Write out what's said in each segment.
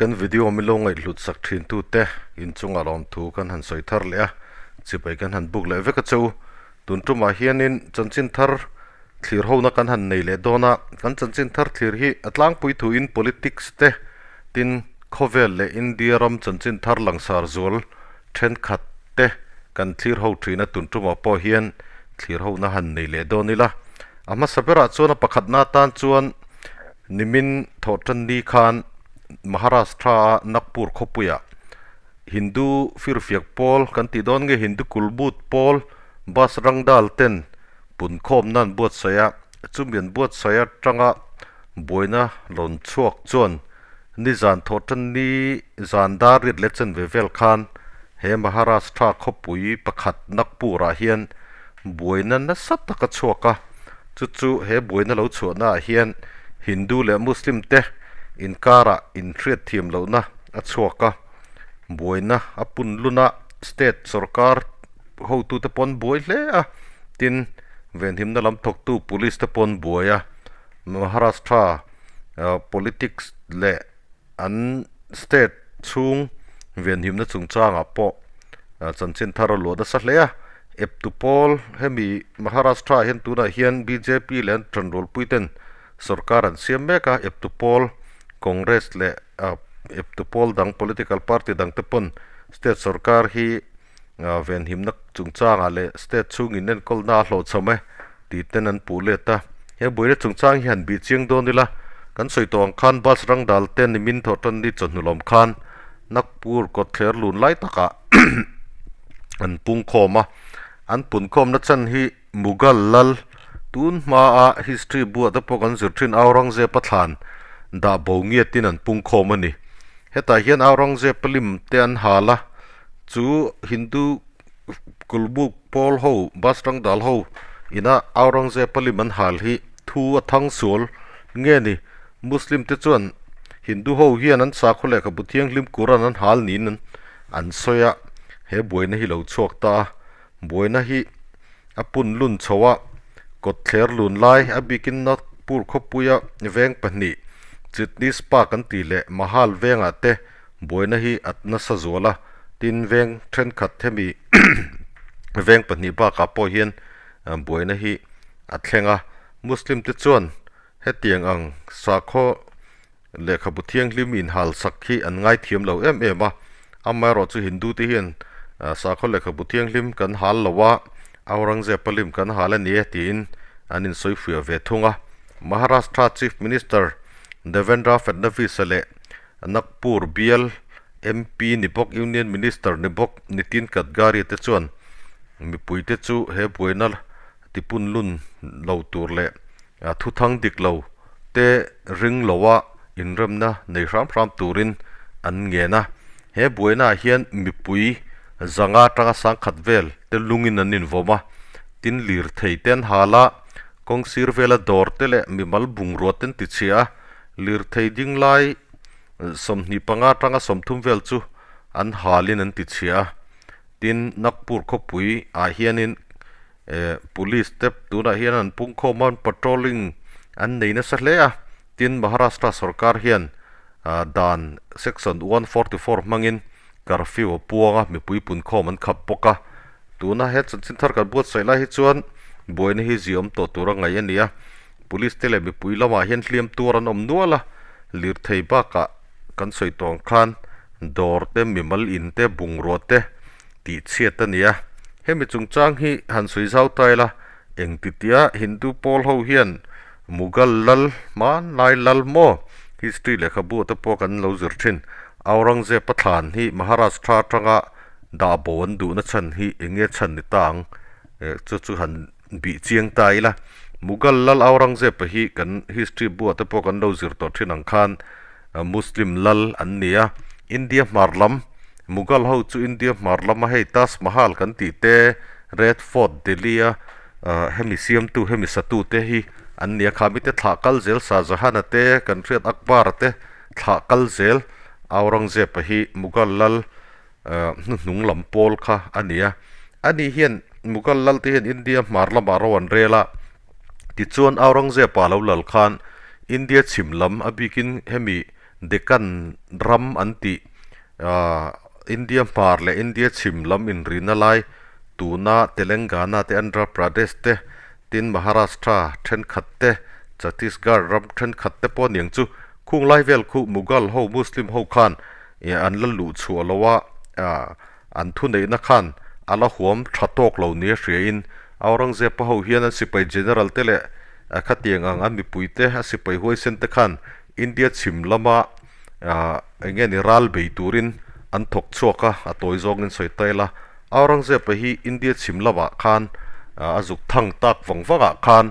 Kan video min lo ngaihhlut sak thin tute inchungah lawmthu kan han sawi thar leh a, chipai kan han buk leh vek a che u. Tun tumah hianin chanchin thar thlir hona kan han nei leh dawn a, kan chanchin thar thlir hi a tlangpui thuin politics te tin khawvel leh India ram chanchin thar langsar zual thenkhat te kan thlir ho thin a, tun tumah pawh hian thlir hona han nei leh dawn ila. A hmasa berah chuan a pakhatna atan chuan Nimin thawhtanni khan Maharashtra-a Nagpur khawpuiah Hindu firfiak pawl kan tih dawn nge Hindu kulmut pawl bus rangdal ten punkhawmna an buatsaih a, chumi an buatsaih atanga buaina rawn chhuak chuan nizan thawhtanni zan dar riat leh chanve vel khan he Maharashtra khawpui pakhat Nagpur-ah hian buaina nasa tak a chhuak a, chu chu he buaina lo chhuahnaah hian Hindu leh Muslim te inkarah inhriatthiam lohna a chhuak a, buaina a pun lun a, state sorkar hotute pawn buai hle a, tin venhimna lam thawktu police te pawn buai a, Maharashtra politics leh an state chhung venhimna chungchangah pawh chanchin thar a luah nasa hle a, eptu pawl hemi Maharashtra ah hian tunah hian bjp leh an tanrualpui ten sorkar an siam mek a, eptu pawl Congress leh eptu pawl dang political party dang te pawn state sorkar hi venhimna chungchangah leh state chhung inenkawlna a hlawhchham e tih ten an puh let a. He buaina chungchang hi han bih chiang dawn ila, kan sawi tawh ang khan bus rang dal te nimin thawh tan ni chawhnu lawm khan Nagpur kawtthler lun lai takah an pung khawm a, an pun khawmna chan hi Mughal lal tun hmaa history buah te pawh kan zir thin Aurangzeb a thlan dah bo ngiatin an pung khawm a ni. Hetah hian Aurangzeb a lim te an hal a, chu Hindu Kulmuk pawl ho bus rang dal ho ina Aurangzeb a lim an hal hi thu a thang sual nge ni? Muslim te chuan Hindu ho hian an sakhaw lehkhabu thianghlim Quran an hal niin an sawi a, he buaina hi lo chhuak ta a, buaina hi a pun lun chho a, kawtthler lun lai a bikin Nagpur khawpuia veng pahnih Chitnis Park an tih leh Mahal vengah te Buaina hi a nasa zual a, tin veng thenkhat hemi veng pahnih bakah pawh hian buaina hi a thleng a. Muslim te chuan hetiang ang sakhaw lehkhabu thianghlim inhal sak hi an ngaithiam lo em em a, amaherawh chu Hindu te hian sakhaw lehkhabu thianghlim kan hal lo a, Aurangzeb a lim kan hal a ni e tiin an insawifiah ve thung a. Maharashtra Chief Minister Devendra Fadnavis-a leh Nagpur bial MP ni bawk Union Minister ni bawk Nitin Gadkari te chuan mipuite chu he buaina tipun lun lo tur leh thuthang dik lo te ring loa inremna nei hram hram turin an ngen a. He buainaah hian mipui zanga atanga sangkhat vel te lungin an invawm a, tin lirthei te an hal a, kawng sir vela dawr te leh mimal bungrua te an tichhia a. Lirthei ding lai 25 atanga 30 vel chu an halin an ti chhia a, tin Nagpur khawpui ah hianin eh police te tunah hian an pung khawm a patrolling an nei nasa hle a, tin Maharashtra sorkar hian ah dan section 144 hmangin curfew a puang a mipui pun khawm an khap bawk a, tuna he chanchin thar kan buatsaih lai hi chuan buaina hi ziah awm tawh tur a ngaih a ni a. Police te leh mipui lamah hian hliam tuar an awm nual a, lirthei bakah kan sawi tawh ang khan dawr te, mimal in te, bungrua te tih chhiat a ni a. Hemi chungchang hi han sawi zau ta ila, engtitia Hindu pawl ho hian Mughal lal hmanlai lal maw history lehkhabu te pawh kan lo zir thin, Aurangzeb a thlan hi Maharashtra atanga dah bo an duhna chhan hi eng nge chhan ni ta ang? Chu chu han Bih chiang ta ila, Mughal lal Aurangzeb-a hi kan history buah te pawh kan lo zir tawh thin ang khan Muslim lal an ni a, India hmar lam, Mughal ho chu India hmar lama hei Taj Mahal kan tih te, Red Fort Delhi-a hemi siamtu hemi satu te hi an ni a, khami te thlah kal zel Shah Jahan-a te, kan hriat Akbar-a te thlah kal zel Aurangzeb-a hi Mughal lal hnuhnung lam pawl kha a ni a. Ani hian Mughal lal te hian India hmar lamah ro an rel a, tichuan Aurangzeb-a lo lal khan India chhim lam a bikin hemi Deccan ram an tih ahh India hmar leh India chhim lam inrina lai tuna Telangana te Andhra Pradesh te tin Maharashtra thenkhat te Chhattisgarh ram thenkhat te pawh aniang chu khung lai vel khu Mughal ho Muslim ho khan ih an la luh chhuah lo a ah an thuneihna khan a la huam tha tawk lo nia hriain Aurangzeb-a ho hian an sipai general te leh khatiang ang an mipui te a sipai huaisen te khan India chhim lama ah eng nge ni ral bei turin an thawk chhuak a, a tawi zawngin sawi ta ila. Aurangzeb-a hi India chhim lamah khan a zuk thang tak vang vangah khan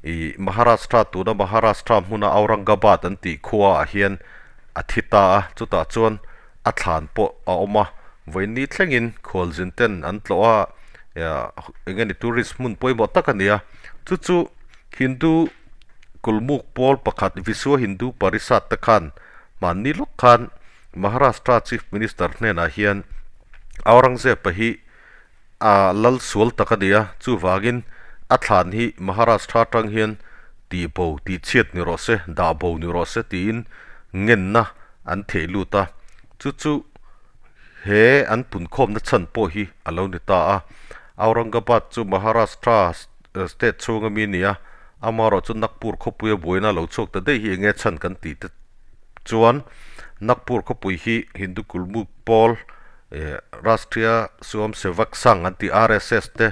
ih Maharashtra tuna Maharashtra hmuna Aurangabad an tih khuaah hian a thi ta a, chutah chuan a thlan pawh a awm a, vawiin thlengin khualzin ten an tlawh a, eng nge ni tourist hmun pawimawh tak a ni a, chu chu Hindu kulmuk pawl pakhat Vishwa Hindu Parishad te khan hmanni lawk khan Maharashtra Chief Minister hnenah hian Aurangzeb-a hi a lal sual tak a ni a, chuvangin a thlan hi Maharashtra atang hian tihbo tihchhiat ni rawh se, dahbo ni rawh se tiin ngenna an theh lut a, chu chu he an punkhawmna chhan pawh hi a lo ni ta a. Aurangabad chu Maharashtra state chhunga mi a ni a, amaherawh chu Nagpur khawpuia buaina a lo chhuak ta daih hi eng nge chhan kan tih te chuan Nagpur khawpui hi Hindu Kulmuk pawl eh Rashtriya Swayamsevak Sangh an tih RSS te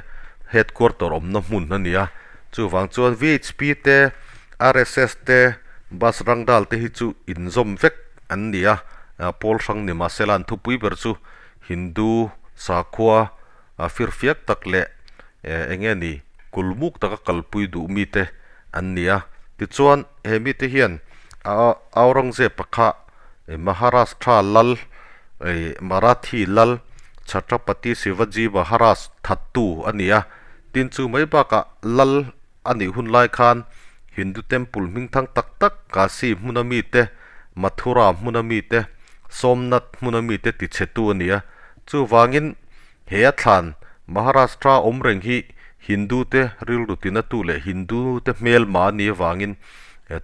headquarter awmna hmun a ni a, chuvang chuan VHP te RSS te Bajrang Dal te hi chu inzawm vek an ni a, pawl hrang ni mahsela an thupui ber chu Hindu sakhua firfiak tak leh eng nge ni kulmuk taka kalpui duh mite an ni a. Tichuan he mite hian Aurangzeb kha Maharashtra lal Marathi lal Chhatrapati Shivaji Maharaj thattu a ni a. Tin chu mai bakah lal A nih hun lai khan Hindu temple hmingthang tak tak Kashi hmuna mite, Mathura hmuna mite, Somnath hmuna mite tichhetu a ni a. Chuvangin he a thlan Maharashtra awm reng hi Hindu te rilru tinatu leh Hindu te hmelma a nih avangin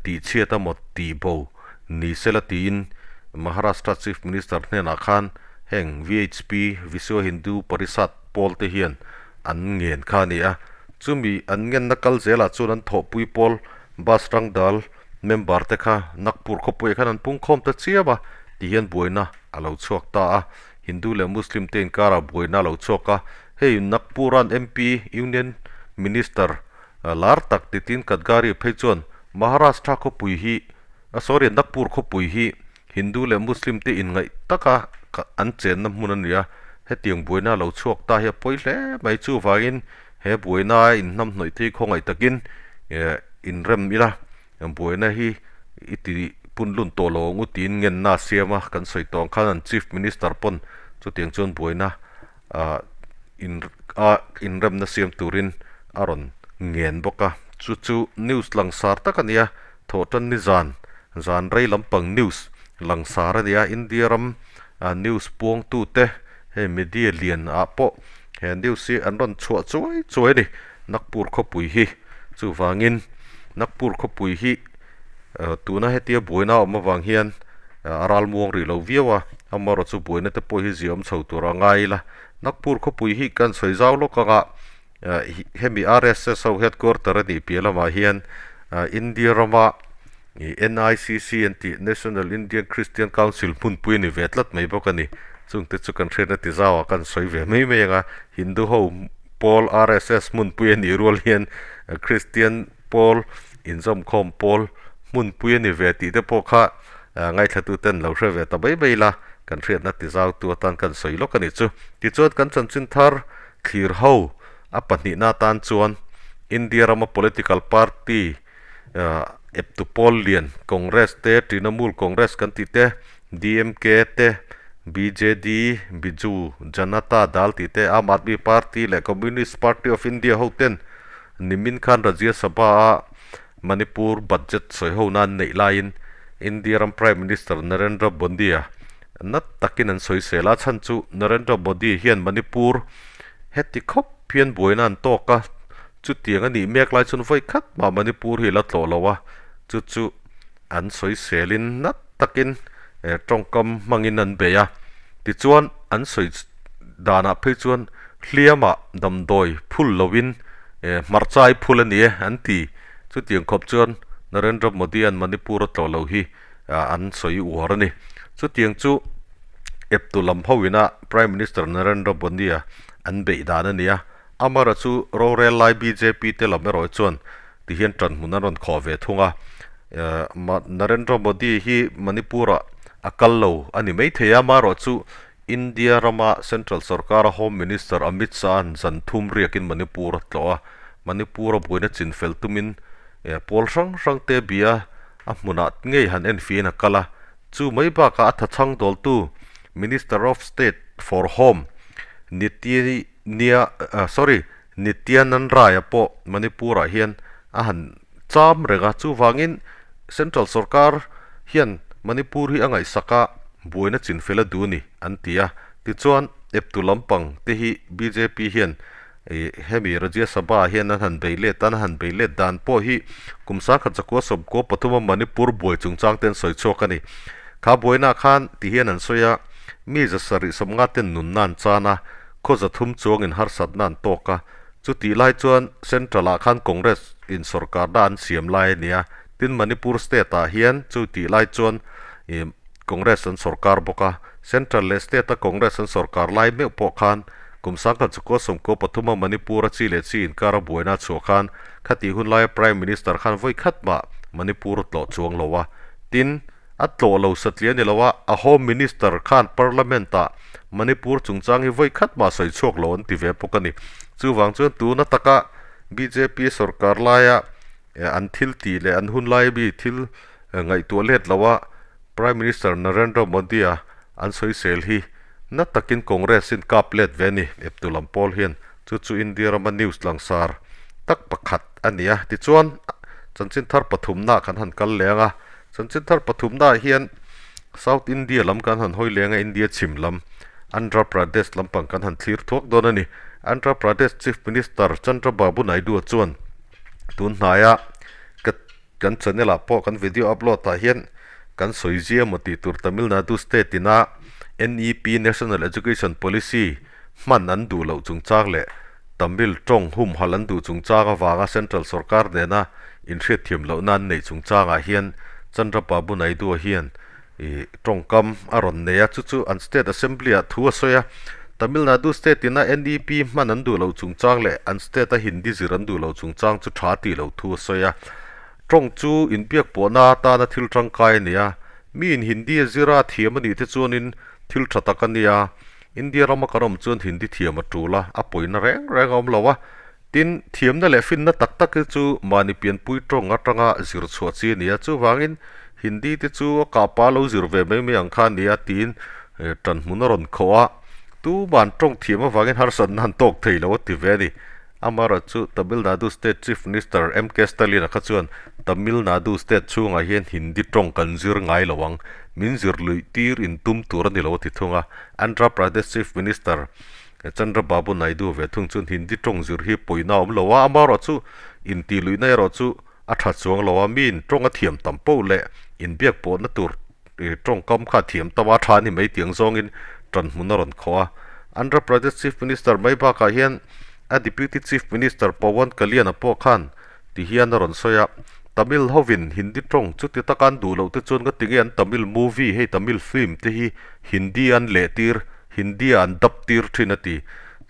tihchhiat a maw tihbo ni sela tiin Maharashtra Chief Minister hnenah khan heng VHP, Vishwa Hindu Parishad, pawl te hian an ngen kha a ni a. Chumi an ngenna kal zelah chuan an thawhpui pawl bus rang dal member te kha Nagpur khawpuiah khan an pungkhawm ta chiam a ti hian buaina a lo chhuak ta a. Hindu leh Muslim te inkarah buaina a lo chhuak a. Hei Nagpur-a'n MP, Union Minister, lar tak Nitin Gadkari phei chuan Maharashtra khawpui hi, sorry, Nagpur khawpui hi Hindu leh Muslim te inngaih taka an chenna hmun a ni a, hetiang buaina a lo chhuak ta hi a pawi hle mai. Chuvangin he buaina a inhnamhnawih te hi khawngaih takin inrem ila, buaina hi i ti punlun tawh lo ang u tiin ngenna a siam a, kan sawi tawh ang khan an Chief Minister pawn chutiang chuan buaina a inremna siam turin a rawn ngen bawk a. Chu chu news langsar tak a ni a. Thawhtan ni zan, zan rei lampang news langsar a nia, India ram news puangtute hei media lian ah pawh he news hi an rawn chhuah chuai chuai a ni, Nagpur khawpui hi. Chuvangin Nagpur khawpui hi tuna hetia buaina a awm avang hian a ralmuang rih lo viau a, amaherawh chu buaina te pawh hi ziahawm chho tur a ngai ila. Nagpur khawpui hi kan sawi zau lawk ang a. Hemi RSS ho headquarter a nih piah lamah hian India rama NICC an tih National Indian Christian Council hmunpui a ni ve tlat mai bawk a ni. Chungte chu kan hriatna ti zauah kan sawi ve mai mai ang a, Hindu ho pawl RSS hmunpui a nih rual hian Christian pawl inzawmkhawm pawl hmunpui a ni ve tih te pawh kha ngaithlatuten lo hre ve ta mai mai ila, kan hriatna ti zautu atan kan sawi lawk a nih chu. Tichuan kan chanchin thar Thlir ho a pahnihna atan chuan India rama political party eptu pawl lian Congress te, Trinamool Congress kan tih te, DMK te, BJD, Biju Janata Dal tih te, Aam Aadmi Party leh Communist Party of India ho ten nimin khan Rajya Sabha a Manipur budget sawi ho nan neih laiin India ram Prime Minister Narendra Modi a Nat takin an sawi sel a, chhan chu Narendra Modi hian Manipur heti khawp hian buaina an tawk a, chutiang a nih mek lai chuan vawi khat mah Manipur hi a la tlawh lo a, chu chu an sawi selin nat. takin tawngkam hmangin an bei a. Tichuan an sawi danah phei chuan hliamah damdawi phul loin hmarcha i phul a ni e an ti. Chutiang khawp chuan Narendra Modi-a'n Manipur a tlawh loh hi an sawi uar a ni. Chutiang chu eptu lam ho ina Prime Minister Narendra Modi-a an beih dan a ni a. Amara chu rorel lai bjp te lam erawh chuan tihian ṭanhmun an rawn khawh ve thung a. Narendra Modi hi Manipur-ah a kal lo a ni maithei a, amaherawhchu India rama Central sorkara Home Minister Amit Shah-a'n zan thum riakin Manipur a tlawh a. Manipur-a buaina chinfel tumin pawl hrang hrang te bia a hmunah ngei han enfiahin a kal a. Chu mai bakah a thachhang dawltu Minister of State for Home Niti Nia sorry Nityanand Rai-a pawh Manipur-ah hian a han cham reng a, chuvangin Central sorkar hian Manipur hi a ngaihsak a, buaina chinfel a duh a ni an ti a. Tichuan, eptu lampang te hi bjp hian hemi Rajya Sabha-ah hian an han bei let a, an han bei let dan pawh hi kum sangkhat zakua sawmkua pathuma Manipur buai chungchang te an sawi chhuak a ni. Kha buainaah khan ti hian an sawi a, mi zasarih sawmnga ten nunna an chan a, Khaw zathum chuangin harsatna an tawk a, chutih lai chuan Central ah khan Congress in sorkarna an siam lai a ni a, tin Manipur state ah hian chutih lai chuan ih Congress an sorkar bawk a, Central leh state a Congress an sorkar lai meuh pawh khan kum sangkhat chukua sawmkua pathuma Manipur a chi leh chi inkar a buaina a chhuah khan khatih hun laia Prime Minister khan vawi khat mah Manipur a tlawh chuang lo a, tin A tlawh lo satliah ni lo a, a Home Minister khan Parliament ah Manipur chungchang hi vawi khat mah sawi chhuak lo an ti ve bawk a ni. Chuvang chuan tuna taka bjp sorkar laia an thil tih leh an hun lai mi thil ngaihtuah let lo a Prime Minister Narendra Modi-a an sawisel hi na takin Congress in kap let ve a ni, eptu lam pawl hian chu chu India rama news langsar tak pakhat a ni a. Tichuan chanchin thar pathumna kan han kal leng a. Chanchin thar pathumnaah hian South India lam kan han hawi leng a, India chhim lam Andhra Pradesh lampang kan han thlir thuak dawn a ni. Andhra Pradesh Chief Minister Chandra Babu Naidu chuan tun hnaia ka kan channel ah pawh kan video upload ah hian kan sawi zia maw tih tur Tamil Nadu state ina NEP National Education Policy hman an duh loh chungchang leh Tamil tawng humhalh an duh chungchang avanga Central sorkar nena inhriatthiam lohna an neih chungchangah hian Chandra Babu Naidu-a hian ih tawngkam a rawn nei a, chu chu an State Assembly-ah thu a sawi a. Tamil Nadu State ina NEP hman an duh loh chungchang leh an State-a Hindi zir an duh loh chungchang chu tha tih loh thu a sawi a. Tawng chu inbiak pawhna atana thil tangkai a ni a, miin Hindi a zira thiam a nih te chuanin thil tha tak a nia. India rama kan awm chuan Hindi thiam a tul a, a pawina reng reng a awm lo a. Tin, thiamna leh finna tak tak hi chu mahni pianpui tawng atanga zir chhuah chi a ni a, chuvangin Hindi te chu a kahpa lo zir ve mai mai ang kha a ni a tiin tan hmun a rawn khawh a. Tuman tawng thiam avangin harsatna an tawk thei lo a ti ve a ni. Amaherawhchu chu Tamil Nadu State Chief Minister MK Stalin-a kha chuan Tamil Nadu State chhungah hian Hindi tawng kan zir ngai lo ang, min zir luih tir in tum tur a ni lo a ti thung a. Andhra Pradesh Chief Minister Chandra Babu Naidu ve thung chuan Hindi tawng zir hi pawina a awm lo a, amaherawhchu chu intih luihna erawh chu a tha chuang lo a, miin tawng a thiam tam poh leh inbiak pawhna tur tawngkam kha a thiam tam a, a tha a ni mai tiang zawngin tan hmun a rawn khawh a. Andhra Pradesh Chief Minister mai bakah hian a Deputy Chief Minister Pawan Kalyan-a pawh khan ti hian a rawn sawi a, Tamil hovin Hindi tawng chuti taka an duh loh te chuan ka ti nge an Tamil movie hei Tamil film te hi Hindi an leh tir, Hindi ah an dub tir thin a ti.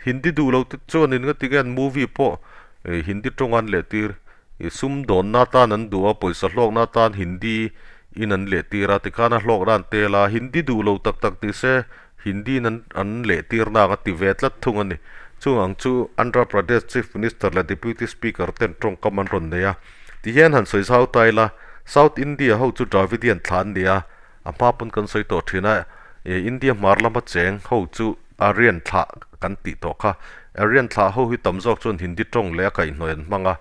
Hindi duh loh te chuanin ka ti nge an movie pawh Hindi tawng an leh tir. Sumdawnna atan an duh a, pawisa hlawkna atan Hindi in an leh tir a, tikhan a hlawkna an tel a, Hindi duh lo tak tak ni se Hindi in an leh tir nak a ti ve tlat thung a ni. Chung ang chu Andhra Pradesh Chief Minister leh Deputy Speaker ten tawngkam an rawn nei a. Tihian han sawi zau ta ila, South India ho chu Dravidian thla an ni a, a hma pawn kan sawi tawh thin a, India hmar lama cheng ho chu Aryan thlah kan tih tawh kha. Aryan thlah ho hi tam zawk chuan Hindi tawng leh a kaihhnawih an hmang a.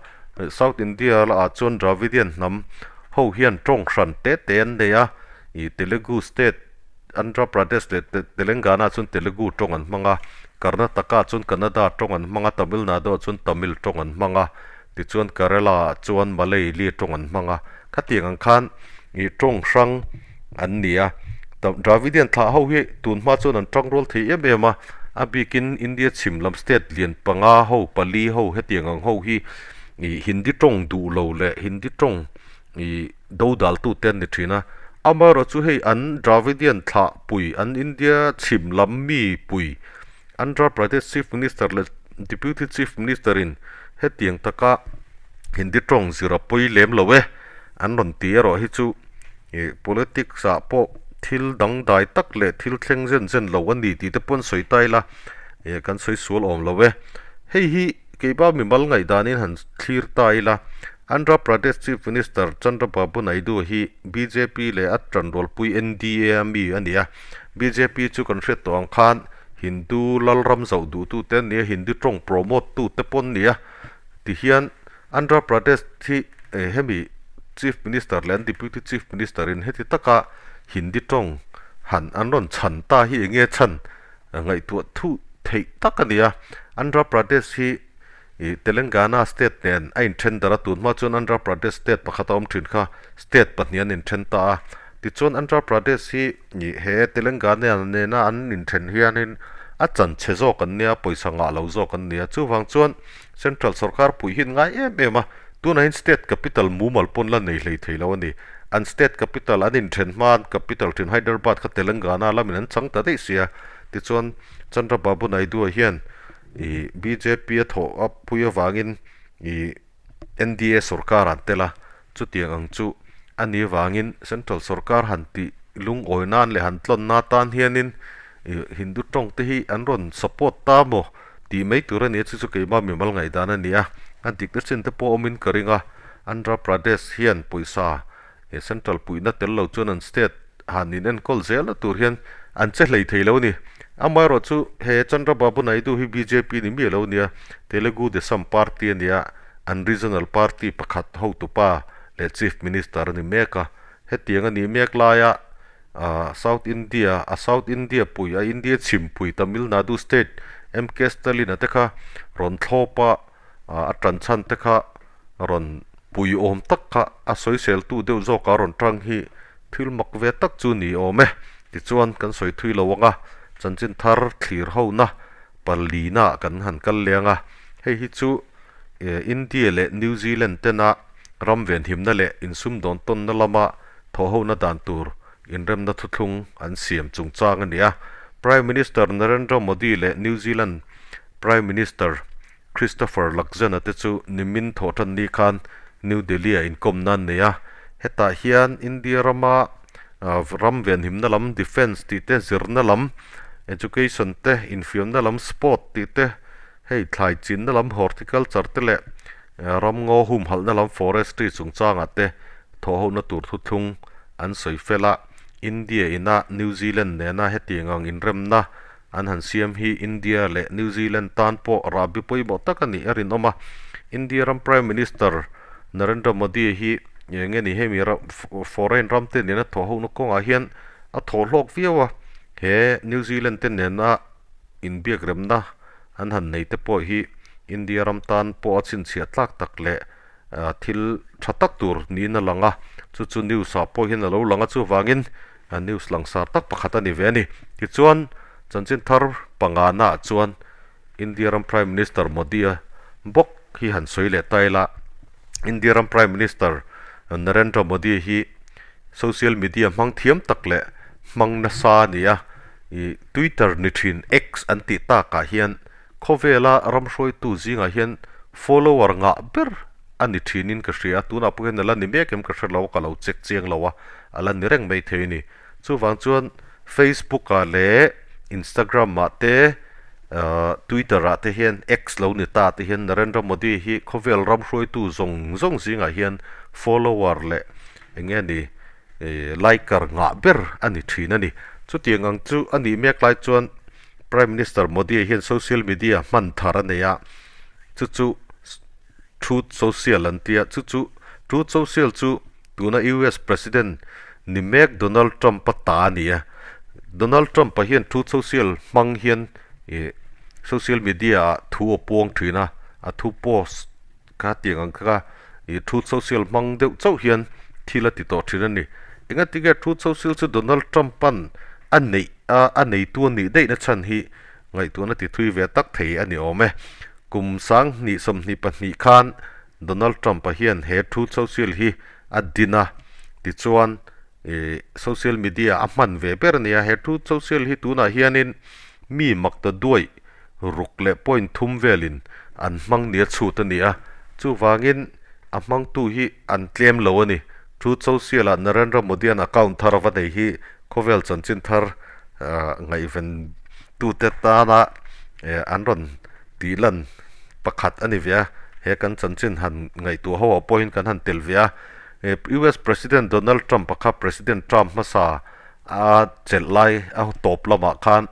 South India ah chuan Dravidian hnam ho hian tawng hran te te an nei a, Telugu state, Andhra Pradesh leh Telangana ah chuan Telugu tawng an hmang a, Karnataka ah chuan Kannada tawng an hmang a, Tamil Nadu ah chuan Tamil tawng an hmang a, tichuan Kerala ah chuan Malayali tawng an hmang a. Khatiang ang khan tawng hrang. an ni a. Dravidian thlah ho hi tun hma chuan an tangrual thei em em a, a bikin India chhim lam state lian panga ho, pali ho hetiang ang ho hi ih Hindi tawng duh lo leh Hindi tawng ih dodal tute an ni thin a. Amaherawhchu hei an Dravidian thlah pui, an India chhim lam mi pui, Andhra Pradesh Chief Minister leh Deputy Chief Minister in hetiang taka Hindi tawng zir a pawi lem lo e an rawn ti erawh hi chu ih politics ah pawh thil dangdai tak leh thil thleng zen zen lo a ni tih te pawh an sawi ta ila ih kan sawi sual awm lo e. Hei hi keiba mimal ngaihdanin han thlir ta ila Andhra Pradesh Chief Minister Chandrababu Naidu hi bjp leh a tanrualpui NDA a mi a ni a, bjp chu kan hriat tawh ang khan Hindu lalram zauh duhtute an ni a, Hindu tawng promote tute pawh an ni a, tihian Andhra Pradesh hi hemi Chief Minister leh an Deputy Chief Minister in heti taka Hindi tawng han an rawn chhan ta hi eng nge chhan ngaihtuah thuh theih tak a ni a, Andhra Pradesh hi ih Telangana state nen a inthen darh a, tun hma chuan Andhra Pradesh state pakhat a awm thin kha state pahnih an inthen ta a, tichuan Andhra Pradesh hi ih he Telangana nena an inthen hianin a chan chhe zawk an nia, pawisa ngah lo zawk an nia, chuvang chuan Central sorkar pui hi an ngai em em a, tunah hian state capital mumal pawn la nei hlei thei lo a ni, an state capital an inthen hma an capital thin Hyderabad kha Telangana lamin an chang ta daih sia, tichuan Chandrababu Naidu-a hian Ih bjp a thawh a pui avangin ih NDA sorkar an tel a, chutiang ang chu a ni avangin central sorkar han tih lungawi nan leh han tlawn na tan hianin ih Hindu tawng te hi an rawn support ta maw tih mai tur a ni a, chu chu keimah mimal ngaihdan a ni a, a dik na chin te pawh awmin ka ring a, Andhra Pradesh hian pawisa He central puihna tel lo chuan an state han in enkawl zel na tur hian an che hlei thei lo a ni. Amaherawh chu he Chandra Babu Naidu hi bjp ni miah lo a nia, Telugu Desam party a nia, an regional party pakhat hotupa leh chief minister a ni mek a. Hetiang a nih mek laia South India a South India pui a India chhimpui Tamil Nadu state MK Stalin a te kha rawn thlawp a, a tan chhan te kha rawn pui awm tak kha a sawiseltu deuh zawk a rawn tang hi thil mak ve tak chu ni awm e. Tichuan kan sawi thui lo ang a, chanchin thar thlir ho na palina ah kan han kal leng a, hei hi chu India leh New Zealand tena ram venhimna leh insumdawn tawnna lama thawhhona dan tur inremna thuthlung an siam chungchang a ni a. Prime Minister Narendra Modi leh New Zealand Prime Minister Christopher Luxon-a te chu nimin thawhtan ni khan New Delhi-ah inkawmna an nei a. Hetah hian India rama ram venhimna lam, defence, tih te, zirna lam, education, te, infiamna lam, sport, tih te, hei thlai chinna lam, horticulture, te leh ram ngaw humhalhna lam, forestry, chungchangah te thawhhona tur thuthlung an sawi fel a. India ina New Zealand nena hetiang ang inremna An han siam hi India leh New Zealand tan pawh rahbi pawimawh tak a nih a rinawm a. India ram Prime Minister Narendra Modi hi eng nge ni hemi foreign ram te nena thawh hohna kawngah hian a thawh hlawk viau a. He New Zealand te nena inbiakremna an han nei te pawh hi India ram tan pawh a chhinchhiah tlak tak leh thil tha tak tur niin a lang a, chu chu news ah pawh hian a lo lang a, chuvangin news langsar tak pakhat a ni ve a ni. Tichuan, chanchin thar pangana ah chuan India ram Prime Minister Modi a bawk hi han sawi leh ta ila, India ram Prime Minister Narendra Modi hi social media hmang thiam tak leh hmang nasa a ni a, ih Twitter ni thin X an tih takah hian Khawvela ram hruaitu zingah hian follower ngah ber a ni thinin ka hria a, tunah pawh hian a la ni mek em ka hre lo a, ka lo check chiang lo a, a la ni reng mai thei a ni. Chuvang chuan Facebook ah leh Instagram ah te ahh Twitter ah te hian X lo ni ta te hian Narendra Modi hi khawvel ram hruaitu zawng zawng zingah hian follower leh eng nge ni ih liker ngah ber a ni thin a ni. Chutiang ang chu a nih mek lai chuan Prime Minister Modi hian social media hman thar a nei a, chu chu Truth Social an ti a, chu chu Truth Social chu tuna US President ni mek Donald Trump-a ta a ni a. Donald Trump-a hian Truth Social hmang hian ih social media ah thu a puang thin a, a thu post kha tiang ang kha ih Truth Social hmang deuh chauh hian thil a ti tawh thin a ni. Engatinge Truth Social chu Donald Trump-a'n a neih a, a neitu a nih daihna chhan hi ngaihtuahna ti thui ve tak thei a ni awm e. Kum 2024 khan Donald Trump-a hian he Truth Social hi a din a, tichuan ih social media a hman ve ber a ni a. He Truth Social hi tunah hianin mi mak ta duaih ruk leh point thum velin an hmang nia chhut a ni a, chuvangin a hmangtu hi an tlem lo a ni. Truth Social-ah Narendra Modi-a'n account thar a va nei hi khawvel chanchin thar ngaihven tute tana an rawn tih lan pakhat a ni ve a, he kan chanchin han ngaihtuah ho ah pawhin kan han tel ve a. US President Donald Trump-a kha President Trump hmasa a chelh lai a tawp lamah khan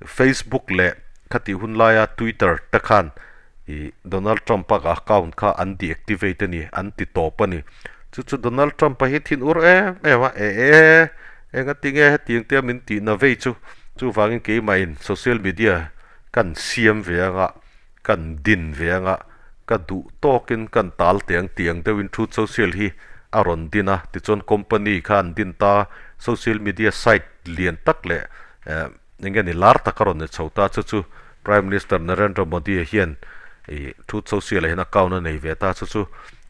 Facebook leh khatih hun laia Twitter te khan ih Donald Trump-a account kha an deactivate a ni, an ti tawp a ni. Chu chu Donald Trump-a hi thin ur em em a, e e engatinge hetiang te min tihna vei chu, chuvangin keimahin social media kan siam ve anga, kan din ve anga, ka duh tawkin kan tal teh ang tih ang deuhin Truth Social hi a rawn din a, tichuan company kha an din ta, social media site lian tak leh eh eng nge ni lar tak a rawn ni chho ta, chu chu Prime Minister Narendra Modi hian ih Truth Social ah hian account a nei ve ta, chu chu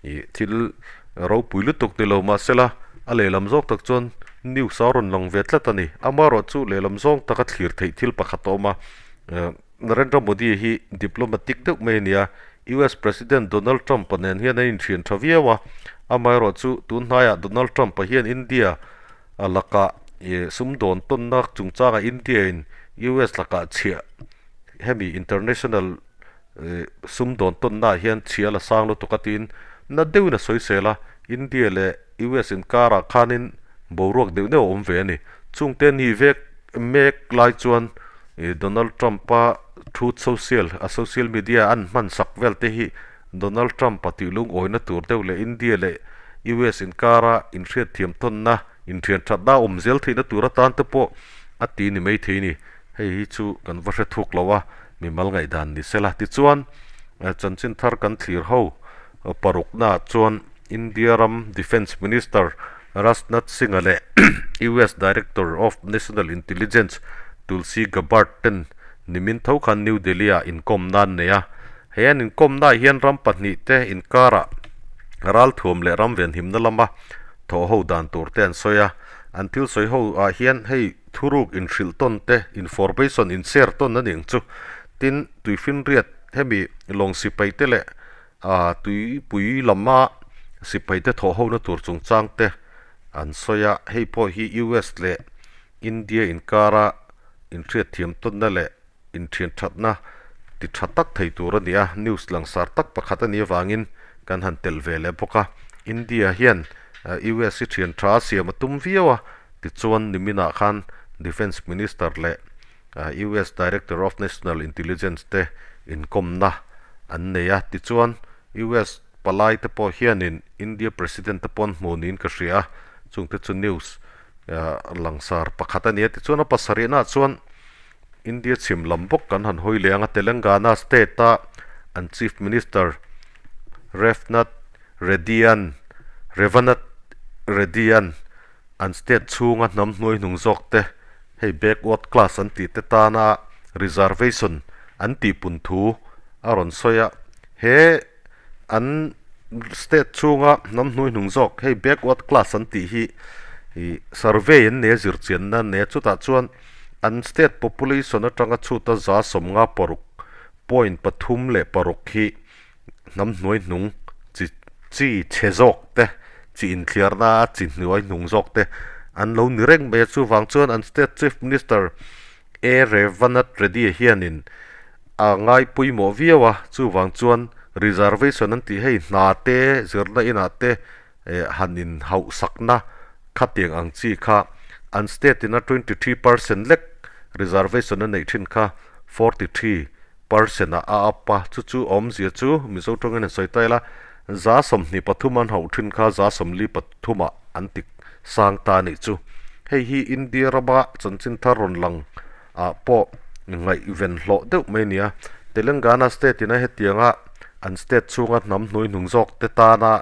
ih thil ropui lutuk ni lo mahsela a lehlam zawk tak chuan news a rawn lang ve tlat a ni, amaherawhchu lehlam zawng taka thlir theih thil pakhat a awm a eh. Narendra Modi hi diplomatic deuh mai a ni a, US President Donald Trump-a nen hian an inthian tha viau a, amaherawhchu tun hnaiah Donald Trump-a hian India lakah sumdawn tawnna chungchangah India-in US lakah chhiah hemi international sumdawn tawnnaah hian chhiah la sang lutuk a tiin na deuhin a sawisel a, India leh US inkarah khanin boruak deuh deuh a awm ve a ni. Chungte ni vek mek lai chuan ih Donald Trump-a Truth Social, a social media an hman sak vel te hi Donald Trump-a tih lungawina tur deuh leh India leh US inkara inhriatthiam tawnna, inthian thatna a awm zel theihna tur atan te pawh a ti ni maithei a ni. Hei hi chu kan va hre thuk lo a, mimal ngaihdan ni sela. Tichuan, chanchin thar kan thlir ho paruknaah chuan India ram Defence Minister Rajnath Singh-a leh US Director of National Intelligence Tulsi Gabbard ten nimin tho khan New Delhi-ah inkawmna an nei a. He an inkawmnaah hian ram pahnihte inkarah ralthuam leh ram venhimna lama thawh ho dan tur te an sawi a. An thil sawi ho ah hian hei thuruk inhrilh tawn te, information in share tawn a ni ang chu. Tin, tuifinriat hemi lawng sipai te leh A tuipui lama sipaite thawh hona tur chungchang te an sawi a, hei pawh hi US leh India inkara inhriatthiam tawnna leh inthian thatna ti tha tak thei tur a ni a, news langsar tak pakhat a nih avangin kan han telh ve leh bawk a. India hian US hi thian tha a siam a tum viau a, tichuan niminah khan Defence Minister leh US Director of National Intelligence te inkawmna an nei a, tichuan US palai te pawh hianin India President te pawh an hmu niin ka hria a, chungte chu news langsar pakhat a ni a, tichuan a pasarihnaah chuan India chhim lam bawk kan han hawi leh ang a, Telangana state a an Chief Minister Revnath Reddy-a'n Revanath Reddy-a'n An state chhunga hnam hnuai hnung zawk te, hei backward class an tih te tana reservation an tihpun thu a rawn sawi a. He an state chhunga hnam hnuai hnung zawk, hei backward class an tih hi ih survey an nei a, zirchianna an nei a, chutah chuan an state population atanga chhuta 56 point 36 hi hnam hnuai hnung chi chi chhe zawk te chi inthliarna a chi hnuai hnung zawk te an lo ni reng mai a chuvang chuan an state chief minister A Revanth Reddy hianin a ngai pawimawh viau a chuvang chuan reservation an tih hei hna te zirna inah te eh han in hauhsakna khatiang ang chi kha an state ina 23% lek reservation a neih thin kha 43 percent ah a up a, chu chu awmzia chu Mizo tawngin an sawi ta ila, 23% an hauh thin kha 43% ah an ti sang ta a nih chu. Hei hi India rama chanchin thar rawn lang ah pawh ngaihven hlawh deuh mai a ni a, Telangana state ina hetianga an state chhunga hnam hnuaihnung zawk te tana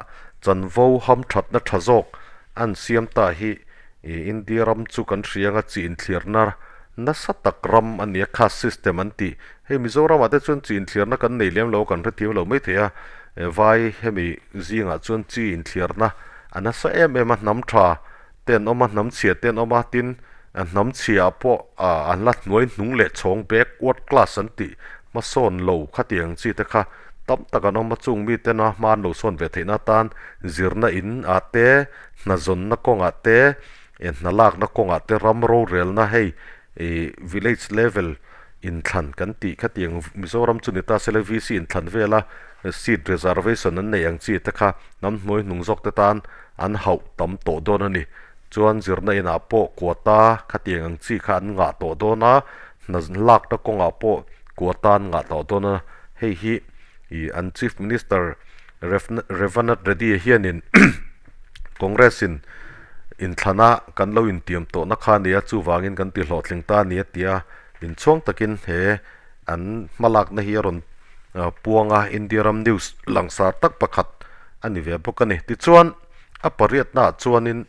chanvo hamthatna tha zawk an siam ta hi. Ih India ram chu kan hria anga chi inthlirna nasa tak ram a nia caste system an tih. Hei Mizoramah te chuan chi inthlirna kan nei lem lo a kan hrethiam lo mai thei a, vai hemi zingah chuan chi inthlirna a nasa em em a, hnam tha te an awm a, hnam chhia te an awm a, tin hnam chhiaah pawh an la hnuai hnung leh chhawng backward class an tih hmasawn lo khatiang chi te kha tam tak an awm a, chung miten a hma an lo sawn ve theihna atan zirna in ah te, hna zawnna kawngah te, hna lakna kawngah te ram rorelna hei ih village level inthlan kan tih khatiang Mizoram chu ni ta se la VC inthlan vela seat reservation an neih ang chi te kha hnam hnuai hnung zawk te tan an hauh tam tawh dawn a ni. Chuan zirna inah pawh quota khatiang ang chi kha an ngah tawh dawn a, hna lakna kawngah pawh quota an ngah tawh dawn a, hei hi ih an Chief Minister Revanth Reddy hianin Congress in inthlana kan lo intiam tawhna kha a ni a, chuvangin kan ti hlawhtling ta a ni a ti a, inchhuang takin he an hmalakna hi a rawn puang a, India ram news langsar tak pakhat a ni ve bawk a ni. Tichuan a pariatnaah chuanin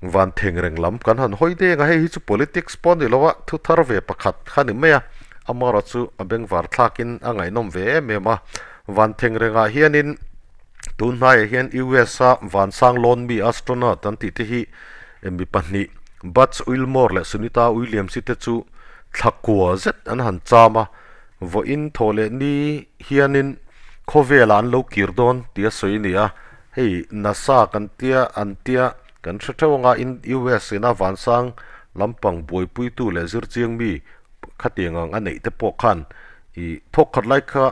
van theng reng lam kan han hawi deng a, hei hi chu politics pawh a ni lo a, thu thar ve pakhat kha a ni mai a, amaherawhchu a bengvar thlakin a ngaihnawm ve em em a, van theng rengah hianin Tun hnaiah hian US a vansang lawn mi astronaut an tih te hi mi pahnih Butch Wilmore leh Sunita Williams te chu thla kua zet an han cham a, vawiin thawh leh ni hianin khawvelah an lo kir dawn tih a sawi a ni a, hei NASA kan tia an tia kan hre theuh anga US ina vansang lampang buaipuitu leh zirchiang mi khatiang ang a neih te pawh khan ih thawk khat lai kha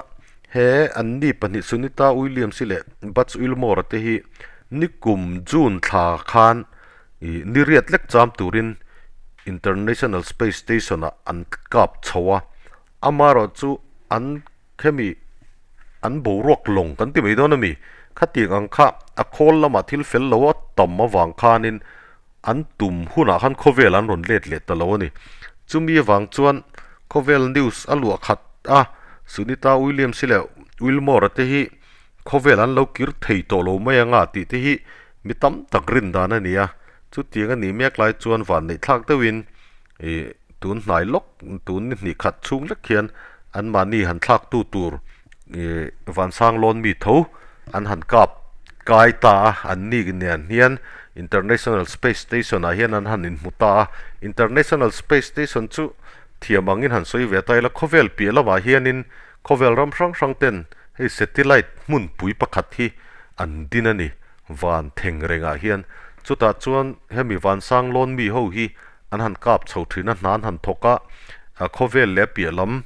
He anni pahnih Sunita Williams-i leh Butch Wilmore-a te hi nikum June thla khan ih ni riat lek cham turin International Space Station-ah an kap chho a, amaherawh chu an khemi an boruak lawng kan ti mai dawn a mi? Khatiang ang kha a khawl lamah thil fel lo a tam avang khanin an tum hunah khan khawvel an rawn let leh ta lo a ni. Chumi avang chuan khawvel news a luah khat a, Sunita Williams leh Wilmore-a te hi khawvel an lo kir thei tawh lo mai anga tih te hi mi tam tak rin dan a ni a. Chutiang a nih mek lai chuan van neih thlak deuhin ih tun hnai lawk tun ni hnih khat chhung lek hian anmahni han thlak tu tur ih vansang lawn mi tho an han kap kai ta a an ni nen hian International Space Station ah hian an han inhmu ta a International Space Station chu thiam angin han sawi ve ta ila khawvel piah lamah hianin khawvel ram hrang hrang ten hei satellite hmunpui pakhat hi an din a ni van theng rengah hian chutah chuan hemi vansang lawn mi ho hi an han kap chho thin a hna an han thawk a khawvel leh piah lam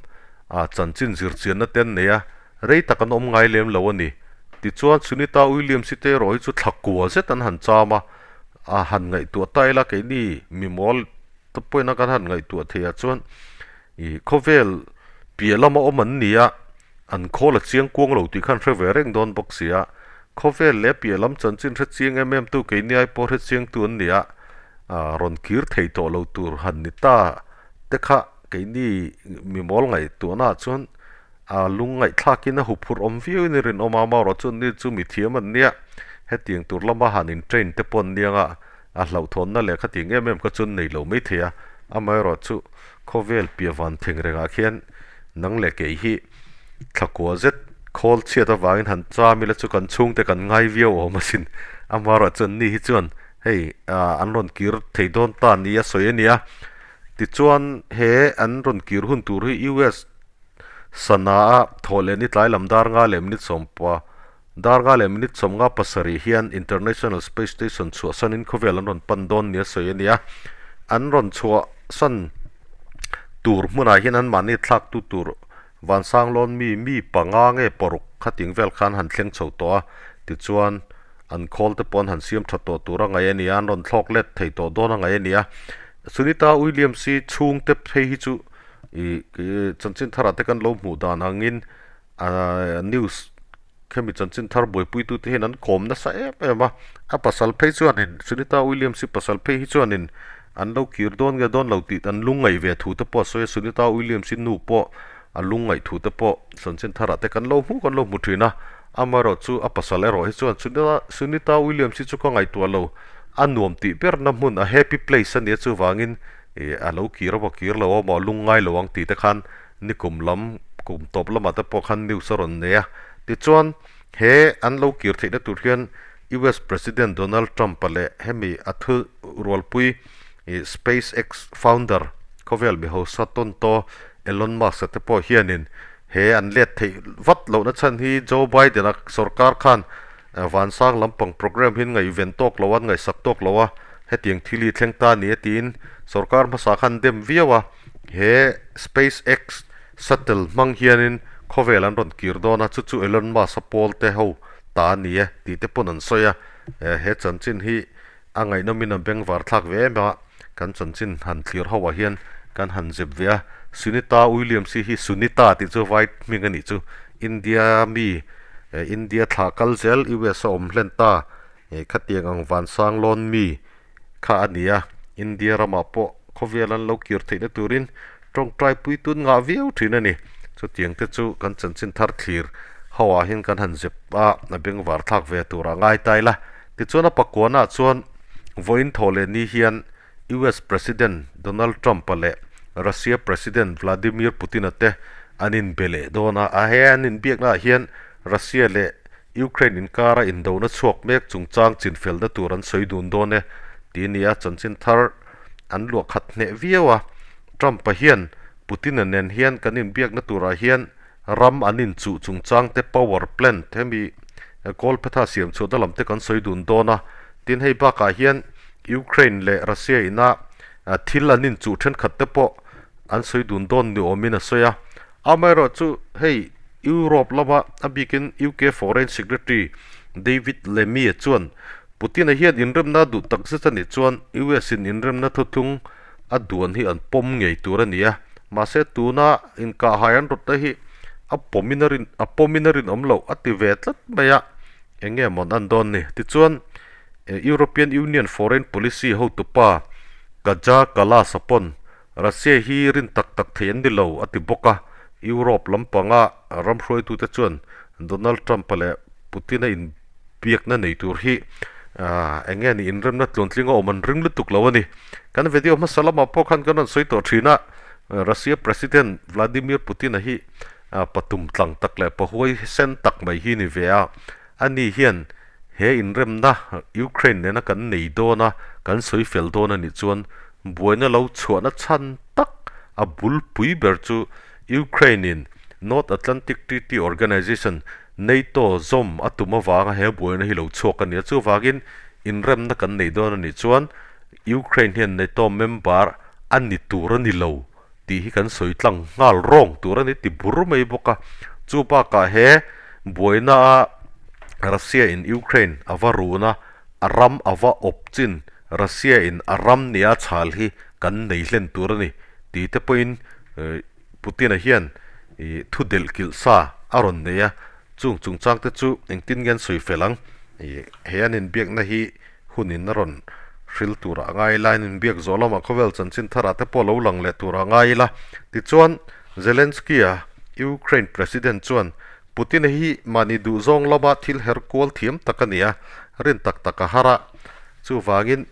ah chanchin zirchianna te an nei a rei tak an awm ngai lem lo a ni. Tichuan Sunita Williams-i te erawh hi chu thla kua zet an han cham a, a han ngaihtuah ta ila keini mimawl te pawhin kan han ngaihtuah thei ah chuan ih khawvel piah lama awm an ni a, an khawl a chiang kuang lo tih kha an hre ve reng dawn bawk si a, khawvel leh piah lam chanchin hre chiang em em tu keini ai pawh hre chiang tu an ni a, ah rawn kir thei tawh lo tur han ni ta te kha keini mimawl ngaihtuahna ah chuan A lung ngaihthlakin a huphurh awm viau in i rinawm a, amaherawh chuan ni chu mithiam an nia, hetiang tur lama han in train te pawh an nia nga, a hlauhthawnna leh khatiang em em kha chuan nei lo maithei a, amaherawh chu khawvel piah van theng rengah khian nang leh kei hi thlakua zet khawl chhiat avangin han cham ila chu kan chhungte kan ngai viau awm asin, amaherawh chuan ni hi chuan hei an rawn kir thei dawn ta ni a sawi a nia, tichuan he an rawn kir hun tur hi US. Sana a thawh leh ni tlai lam dar nga leh minute sawmpa dar nga leh minute sawmnga pasarih hian International Space Station chhuahsanin khawvel an rawn pan dawn nia sawi a ni a. An rawn chhuahsan tur hmunah hian anmahni thlaktu tur vansang lawn mi mi panga nge paruk khating vel khan han thleng chho tawh a, tichuan an khawl te pawh an han siam tha tawh tur a ngaih a ni a, an rawn thlawk let thei tawh dawn a ngaih a ni a. Sunita Williams-i chhungte phei hi chu Ih chanchin tharah te kan lo hmuh dan angin ahh news khemi chanchin thar buaipuitu te hian an kawm nasa em em a, a pasal phei chuanin Sunita Williams hi pasal phei hi chuanin an lo kir dawn nge dawn lo tih an lungngaih ve thu te pawh a sawi a, Sunita Williams hi nu pawh a lungngaih thu te pawh chanchin tharah te kan lo hmu kan lo hmu thin a, amaherawh chu a pasal erawh hi chuan Sunita Williams hi chu ka ngaihtuah lo. a nuam tih berna hmun a happy place a nia chuvangin ih a lo kir emaw kir lo emaw a lung ngai lo ang tih te khan nikum lam kum tawp lamah te pawh khan news a rawn nei a tichuan he an lo kir theihna tur hian U_S President Donald Trump-a leh hemi a thu rualpui ih Space X founder khawvel mi hausa tawntaw Elon Musk-a te pawh hianin he an let theih vat lohna chhan hi Joe Biden-a sorkar khan vansang lampang program hi an ngaihven tawk lo a, an ngaihsak tawk lo a, hetiang thil hi thleng ta a ni a tiin sorkar hmasa khan dem viau a, he Space X shuttle hmang hianin khawvel an rawn kir dawn a, chu chu Elon Musk-a pawl te ho ta a ni e tih te pawn an sawi a, he chanchin hi a ngaihnawmin a bengvar thlak ve em a, kan chanchin han thlir ho ah hian kan han zep ve a, Sunita Williams hi hi Sunita tih chu vai hming a nih chu, India mi India thlah kal zel US a awm hlen ta khatiang ang vansang lawn mi kha a ni a, India ramah pawh khawvel an lo kir theihna turin tawngtai pui tun ngah viau thin a ni, chutiang te chu kan chanchin thar thlir ho ah hian kan han zep a, a bengvar thlak ve turah ngai ta ila. Tichuan a pakuanah chuan vawiin thaw leh ni hian US President Donald Trump-a leh Russia President Vladimir Putin-a te an inbe leh dawn a. A he an inbiaknaah hian Russia leh Ukraine inkara indona chhuak mek chungchang chinfelna tur an sawi dun dawn e tih a ni a, chanchin thar an luah khat hneh viau a. Trump-a hian Putin-a nen hian kan inbiakna turah hian ram an inchuh chungchang te power plant hemi kawlphetha siam chhuahna lam te kan sawi dun dawn a, tin hei bakah hian Ukraine leh Russia ina thil an inchuh thenkhat te pawh an sawi dun dawn ni awmin a sawi a, amaherawh chu hei Europe lama a bikin UK Foreign Secretary David Lammy chuan Putin-a hian inremna duh tak zet a nih chuan US in inremna thuthlung a duan hi an pawm ngei tur a ni a, mahse tuna inkahhai an rawt te hi a pawmin a rin a pawmin a rinawm loh a ti ve tlat mai a, eng nge mawn an dawn ni? Tichuan European Union Foreign Policy hotupa Kaja Kallas a pawn Russia hi rin tak tak thei an ni lo a ti bawk a, Europe lampanga ram hruaitute chuan Donald Trump-a leh Putin-a in biakna nei tur hi eng nge ni inremna tluantling a awm an ring lutuk lo a ni. Kan video hmasa lamah pawh khan kan rawn sawi tawh thin a, Russia President Vladimir Putin-a hi patum tlang tak leh pahuai sen tak mai hi ni ve a, ani hian he inremna Ukraine nena kan nei dawn a, kan sawi fel dawn a nih chuan buaina lo chhuahna chhan tak a bulpui ber chu Ukraine-in North Atlantic Treaty Organization, NATO, zawm a tum avanga he buaina hi lo chhuak a ni a, chuvangin inremna kan nei dawn a nih chuan Ukraine hian NATO member a ni tur a ni lo tih hi kan sawi tlang nghal rawng tur a ni ti bur mai bawk a, chu bakah he buaina a Russia in Ukraine a va run a, a ram a va awp chin Russia in a ram nia chhal hi kan nei hlen tur a ni tih te pawhin Putin-a hian ih thu delh kilh sa a rawn nei a, chung chungchang te chu engtin nge an sawi fel ang? Ih he an inbiakna hi hunin a rawn hril turah a ngai ila, an inbiak zawh lamah khawvel chanchin tharah te pawh lo lang leh turah a ngai ila. Tichuan, Zelensky-a Ukraine President chuan Putin-a hi mahni duhzawng lama thil her kual thiam tak a ni a, rin tak tak a har a, chuvangin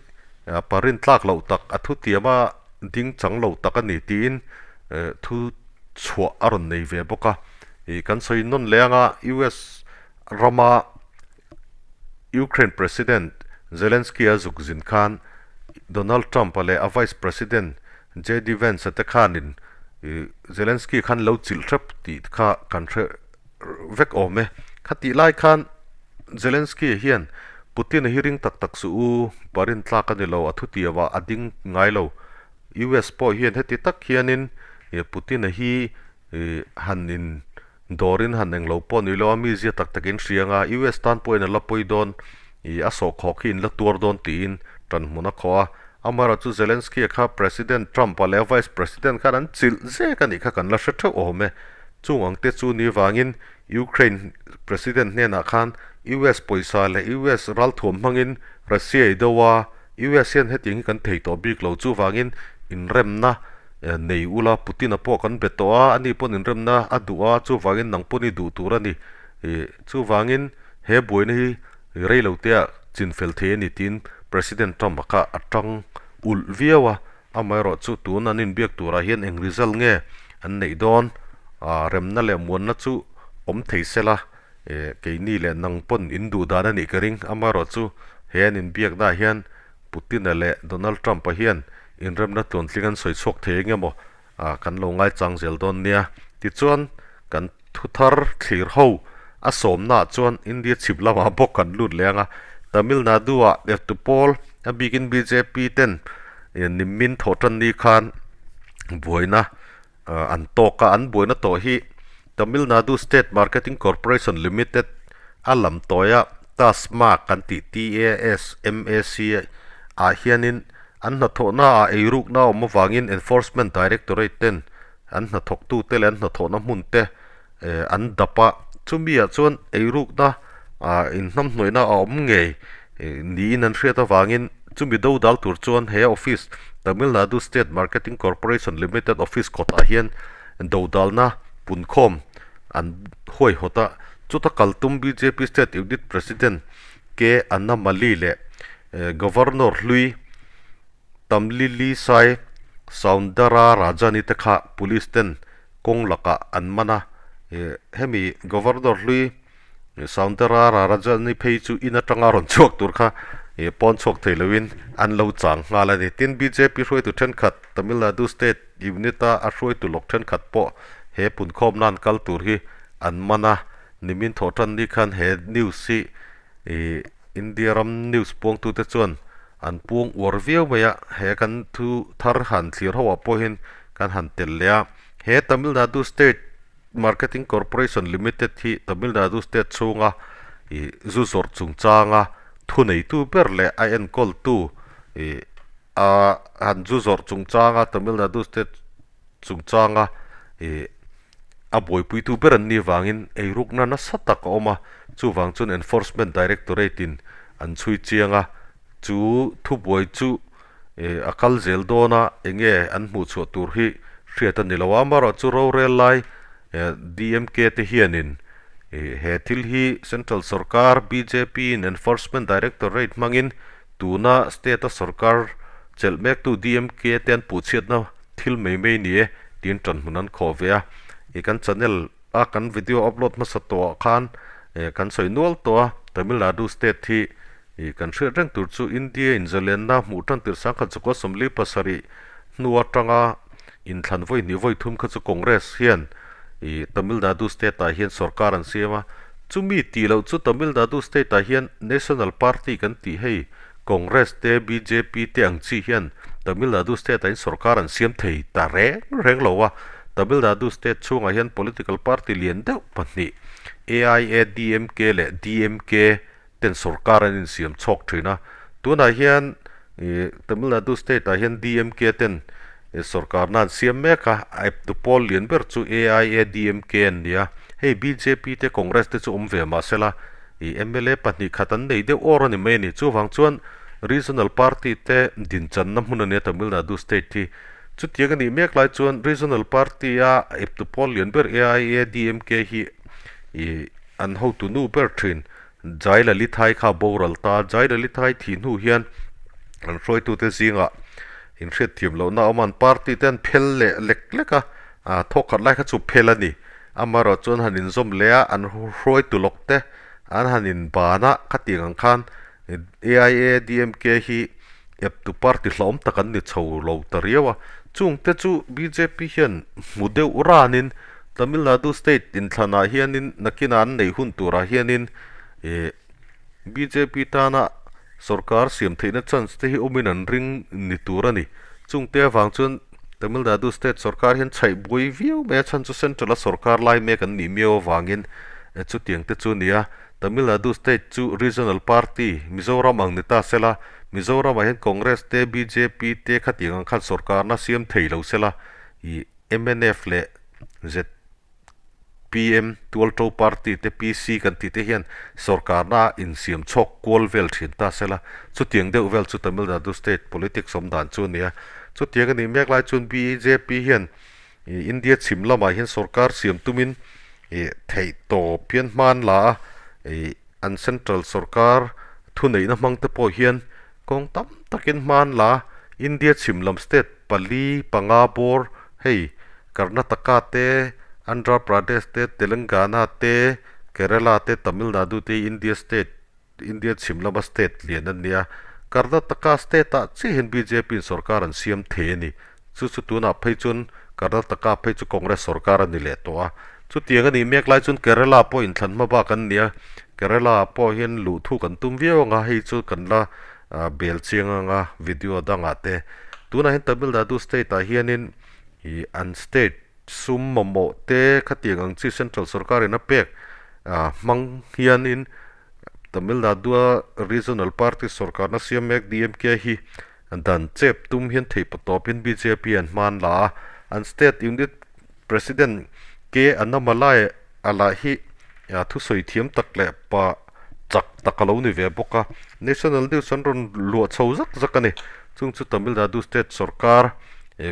pa rin tlak loh tak a thutiam a, ding chang lo tak a ni tiin thu chhuah a rawn nei ve bawk a. Ih kan sawi nawn leh anga US rama Ukraine President Zelensky a zuk zin khan Donald Trump a leh a Vice President JD Vance a te khanin Zelensky khan lo chilh hrep tih kha kan hre vek awm e. Khatih lai khan Zelensky hian Putin-a hi ring tak tak suh u, parin tlak a ni lo, a thutiam ah a ding ngai lo. US pawh hian heti tak hianin Putin-a hi han in dawrin han englo pawh ni lo a, mi zia tak takin hria anga US tan pawhin a la pawi dawn, a sawhkhawk hi in la tuar dawn tiin ṭanhmun a khawh a. Amaherawhchu Zelensky-a kha President Trump-a leh a Vice President khan an chilh zek a nih kha kan la hre theuh awm e. Chung ang te chu ni vangin Ukraine President hnenah khan US pawisa leh US ralthuam hmangin Russia i do a, US hian hetiang hi kan thei tawh bik lo, chuvangin inremna nei ula Putin-a pawh kan be tawh a, ani pawn inremna a duh a, chuvangin nang pawn i duh tur a ni. Chuvangin he buaina hi rei lo tea chinfel thei a ni tiin. President Trump-a kha a tang ulh viau a, amaherawhchu tun an inbiak turah hian eng result nge an neih dawn? Remna leh muanna chu awm thei sela, keini leh nang pawn in duh dan a nih ka ring. Amaherawhchu he an inbiaknaah hian Putin-a leh Donald Trump-a hian inremna tluantling an sawi chhuak thei eng emaw kan lo ngaichang zel dawn nia. Tichuan kan Thu thar thlir ho a sawmnaah chuan India chhip lamah bawk kan lut leh ang a, Tamil Nadu-ah eptu pawl a bikin bjp ten nimmin thawh tan ni khan buaina an tawk a, an buaina tawh hi Tamil Nadu State Marketing Corporation Limited a lam tawia TASMAC kan tih TASMAC ah hianin an hnathawhnaah eirukna a awm avangin Enforcement Directorate ten an hnathawktute leh an hnathawhna hmun te eh an dap a, chumi ah chuan eirukna ah inhnamhnawihna a awm ngei eh niin an hriat avangin chumi do dal tur chuan he office Tamil Nadu State Marketing Corporation Limited office kawtah hian do dalna punkhawm an huaihawt a, chuta kal tum bjp state unit president K Annamali leh eh Governor hlui Tamlili Sai Soundara Rajani te kha police ten kawng lakah an man a, hemi Governor hlui Soundara Rajani phei chu in atanga rawn chhuak tur kha pawn chhuak thei loin an lo chang nghal a ni. Tin, bjp hruaitu thenkhat Tamil Nadu State unit a a hruaitu lawk thenkhat pawh he punkhawmna an kal tur hi an man a, nimin thawh tan ni khan he news hi India ram news puangtute chuan an puang uar viau mai a, he kan thu thar han thlir ho ah pawhin kan han tel leh a. He Tamil Nadu State Marketing Corporation Limited hi Tamil Nadu State chhunga ih zu zawrh chungchanga thuneitu ber leh a enkawltu ih a han zu zawrh chungchanga Tamil Nadu State chungchanga ih a buaipuitu ber an nih vangin eirukna nasa tak a awm a, chuvang chuan Enforcement Directorate in an chhui chiang a, chu thubuai chu ih a kal zel dawn a, enge an hmuh chhuah tur hi hriat a ni lo a, amaherawhchu rorel lai DMK te hianin ih he thil hi Central sorkar bjp in Enforcement Directorate hmangin tuna state a sorkar chelh mektu DMK te an puhchhiatna thil mai mai ni e tiin tan hmun an khawh ve a, ih kan channel a kan video upload hmasa tawhah khan eh kan sawi nual tawh a, Tamil Nadu state hi ih kan hriat reng tur chu India in zalenna hmuh tan tir sangkhat 47 hnu atanga inthlan vawi hnih vawi thum kha chu Congress hian ih Tamil Nadu state ah hian sorkar an siam a, chumi tih loh chu Tamil Nadu state ah hian National Party kan tih hei Congress te bjp te ang chi hian Tamil Nadu state ah in sorkar an siam thei ta reng reng lo a, Tamil Nadu state chhungah hian political party lian deuh pahnih AIADMK leh DMK ten sorkar an insiam chhawk thin a, tunah hian ih Tamil Nadu state ah hian DMK ten sorkarna an siam mek a, a eptu pawl lian ber chu AIADMK an ni a, hei bjp te Congress te chu awm ve mahsela Ih mla pahnih khat an nei deuh awr a ni mai a ni. Chuvang chuan Regional Party te dinchanna hmun a nia Tamil Nadu State hi. Chutiang a nih mek lai chuan Regional Party a eptu pawl lian ber AIADMK hi ih an hotu nu ber thin Jayalalithaa kha a boral ta. Jayalalithaa thih hnu hian an hruaitute zingah inhriatthiam lohna a awm a, an party te an phel leh lek lek a, thawkkhat lai kha chu phel a ni. Amaherawh chuan han inzawm leh a, an hruaitu lawk te an han inban a, khatiang ang khan AIADMK hi eptu party hlauhawm tak an ni chho lo ta riau a. Chungte chu bjp hian hmu deuh ranin Tamil Nadu state inthlanah hianin nakinah an neih hun turah hianin ih bjp tana sorkar siam theihna chance te hi awmin an ring ni tur a ni. Chungte avang chuan Tamil Nadu state sorkar hian chhaih buai viau mai a, chhan chu central a sorkar lai mek an nih miau avangin chutiang te chu a ni a. Tamil Nadu state chu regional party Mizoram ang ni ta sela, Mizoramah hian Congress te bjp te khatiang ang khan sorkarna siam thei lo sela ih mnf leh Z. PM, Tualto Party te PC kan tih te hian sorkarna insiam chhawk kual vel thin ta sela, chutiang deuh vel chu Tamil Nadu state politics awm dan chu a ni a. Chutiang a nih mek lai chuan bjp hian India chhim lamah hian sorkar siam tumin theih tawp hian hma an la a, an central sorkar thuneihna hmang te pawh hian. Kawng tam takin hma an la a, India chhim lam state pali panga bawr hei Karnataka te, Andhra Pradesh te, Telangana te, Kerala te, Tamil Nadu te hi India state India chhim lama state lian an nia. Karnataka state ah chiah hian bjp in sorkar an siam thei a ni. Chu chu tunah phei chuan Karnataka phei chu Congress sorkar a ni leh tawh a. Chutiang a nih mek lai chuan Kerala pawh inthlan hma bak an nia. Kerala ah pawh hian luh thu kan tum viau ang a, hei chu kan la bel chiang ang a video dangah te. Tunah hian Tamil Nadu state ah hianin ih an state sum mamawh te khatiang ang chi central sorkar in a pek hmang hianin Tamil Nadu-a Regional Party sorkarna siam mek DMK hi dan chep tum hian theih patawpin bjp an hma an la a, an state unit president K Annamalai a lah hi thusawi thiam tak leh pa chak tak a lo ni ve bawk a, National News an rawn luah chho zak zak a ni. Chung chu Tamil Nadu state sorkar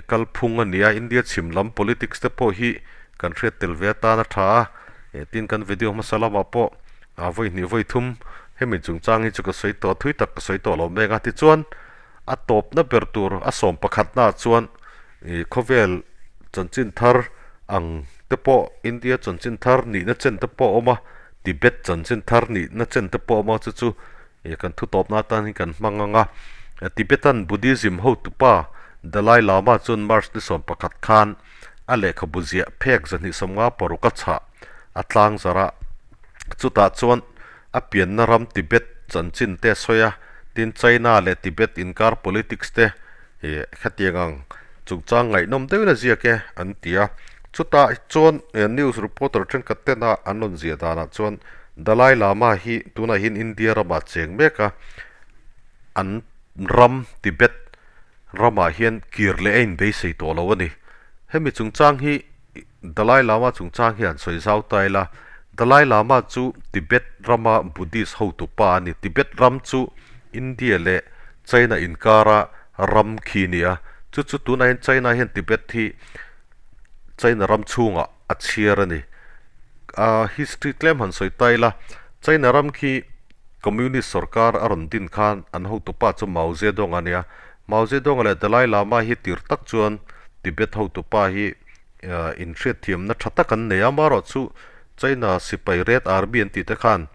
kalphung a ni a, India chhim lam politics te pawh hi kan hriat tel ve atan a tha a, tin kan video hmasa lamah pawh a vawi hnih vawi thum hemi chungchang hi chu ka sawi tawh thui tak ka sawi tawh lo mek a tichuan a tawpna ber tur a sawm pakhatnaah chuan ih khawvel chanchin thar ang te pawh India chanchin thar nihna chen te pawh a awm a Tibet chanchin thar nihna chen te pawh a awm a chu chu ih kan thu tawpna atan hi kan hmang ang a Tibetan Buddhism hotupa Dalai Lama chuan March ni 11 khan a lehkhabu ziah phek 256 a chhah a tlang zarh a. Chutah chuan a pianna ram Tibet chanchin te a sawi a, tin China leh Tibet inkar politics te ih hetiang ang chungchang ngaihnawm deuhin a ziak e an ti a. Chutah chuan news reporter thenkhat tena an rawn ziah danah chuan Dalai Lama hi tunah hian India ramah cheng mek a, an ram Tibet ramah hian kir leh a inbeisei tawh lo a ni. Hemi chungchang hi Dalai Lama chungchang hi an sawi zau ta ila, Dalai Lama chu Tibet rama Buddhist hotu pa a ni. Tibet ram chu India leh China inkara ram khi a ni a, chu chu tunah hian China hian Tibet hi China ram chhungah a chhiar a ni. A history tlem han sawi ta ila, China ram khi Communist sorkar a rawn din khan an hotu pa chu Mao Zedong a nia. Mao Zedong leh Dalai Lama hi tir tak chuan Tibet hotu pa hi inhriatthiamna tha tak an nei a, amaherawhchu China sipai Red Army an tih te khan